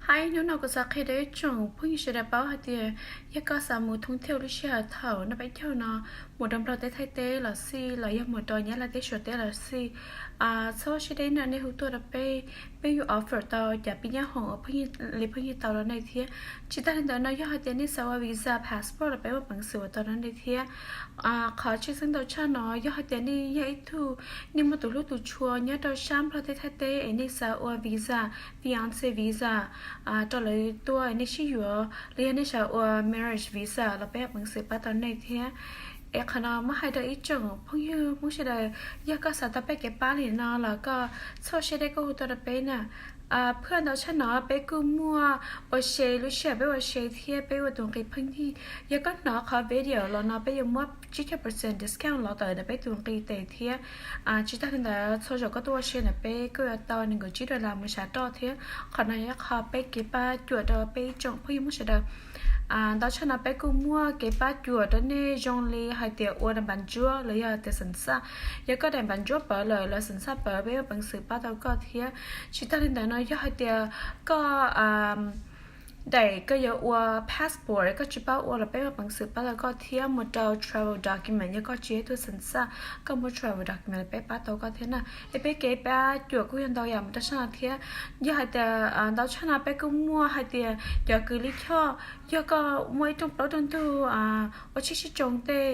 Hais hnub no kuv xav qhia rau ib tsoom phooj ywg sawv daws paub hais tias yog koj xav mus thoob thiaj lub sij hawm thaum no peb caug no, mus rau Nplog teb Thaib teb los xij los yog mus rau Nyab Laj teb Suav teb los xij, txhob siab deb no nej hu tuaj rau peb, peb yuav offer tau cov pib nyab hoom uas li phooj ywg tau rau nej thiab. Tsis tas li ntawd no yog hais tias nej xav ua visa passport los peb muaj peev xwm ua tau rau nej thiab. Qhov tshwj xeeb ntau tshaj no yog hais tias nej yog ib tug, nej muaj tus hlub tus tshua nyob rau sab Nplog teb Thaib teb es nej xav ua visa, fiance visa rau lawv tuaj nej sib yuav, los yog nej xav ua marriage visa los peb muaj peev xwm pab tau nej thiab. Es qhov no muab hais rau ib tsoom phooj ywg Hmoob sawv daws, yog koj xav tau peb kev pab li no los koj txhob siab deb koj hu tuaj rau peb na. Phaj ntau tshaj no peb kuj muaj ua se, lub sij hawm peb ua se thiab peb ua tus nqi pheej yig. Yog koj hnov qhov video los no peb yuav muab tsib caug percent discount los tawm ntawm peb tus nqi tes thiab. Tsis tas li ntawd txhua zaus koj tuaj ua se ntawm peb koj yuav tau nees nkaum tsib dollar mus sav roj thiab. Qhov no yog qhov peb kev pab cuam rau peb ib tsoom phooj ywg Hmoob sawv daws. Ntau tshaj no peb kuj muaj kev pab cuam rau nej zoo li hais tias ua daim npav ntsuab los yog tias xeem xaj. Yog koj daim npav ntsuab pawv lawm los xeem xaj pawv peb muaj peev xwm pab tau koj thiab. Tsis tas li ntawd no yog hais tias koj daim koj yuav ua passport koj tsis paub ua los peb muaj peev xwm pab tau koj thiab. Mus rau travel document, yog koj tsis yog ib tug xeem xaj koj muaj travel document los peb pab tau koj thiab na. Es peb kev pab cuam kuj yog ntau yam mus rau sab no thiab. Yog hais tias ntau tshaj no peb kuj muaj hais tias cov kws lij choj, yog koj muaj ib rooj plaub rooj ntug ua tsheb sib tsoo tej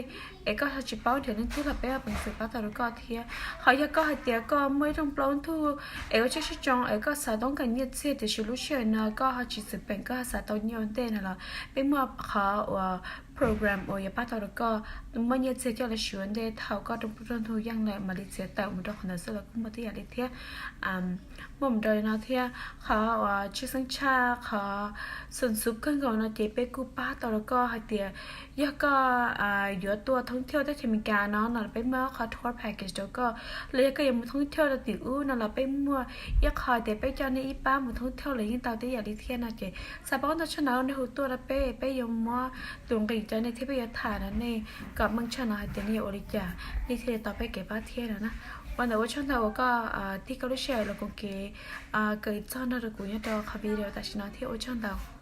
es koj ho tsis paub nrhiav leej twg los peb muaj peev xwm pab tau rau koj thiab. Ho yog koj hais tias koj muaj ib rooj plaub ntug es ua tsheb sib tsoo es koj xav toob kas nyiaj txiag tiam sis lub sij hawm no koj ho tsis txwm peem, koj xav tau nyiaj ua ntej no los peb muaj qhov uas program uas yuav pab tau rau koj muaj nyiaj txiag coj los siv ua ntej thaum koj rooj plaub rooj ntug yeej lawm mam li txiav tawm mus rau qhov ntawd xwb los kuj muaj tib yam li thiab. Muaj mus rau li no thiab, qhov uas tshwj xeeb tshaj qhov xoom xub kawg nkaus no ces peb kuj pab tau rau koj hais tias yog koj yuav tuaj thoob thiaj teb chaws Amelikas no no los peb muaj qhov tour package rau koj, los yog koj yuav mus thoob thiaj rau tim ub no los peb muaj ib qho tias peb coj nej ib pab mus thoob thiaj los yeej tau tib yam li thiab no ces xav paub ntau tshaj no nej hu tuaj rau peb, peb yuav muab tus nqi rau nej thiab peb yuav tham rau nej kom meej tshaj no hais tias nej yuav ua li cas nej thiaj li tau peb kev pab thiab no na. Ua ntawd ua tsaug ntau uas koj tig koj lub sij hawm los koom kev kawm txog nrog rau kuv nyob rau qhov video tam sim no thiab ua tsaug ntau.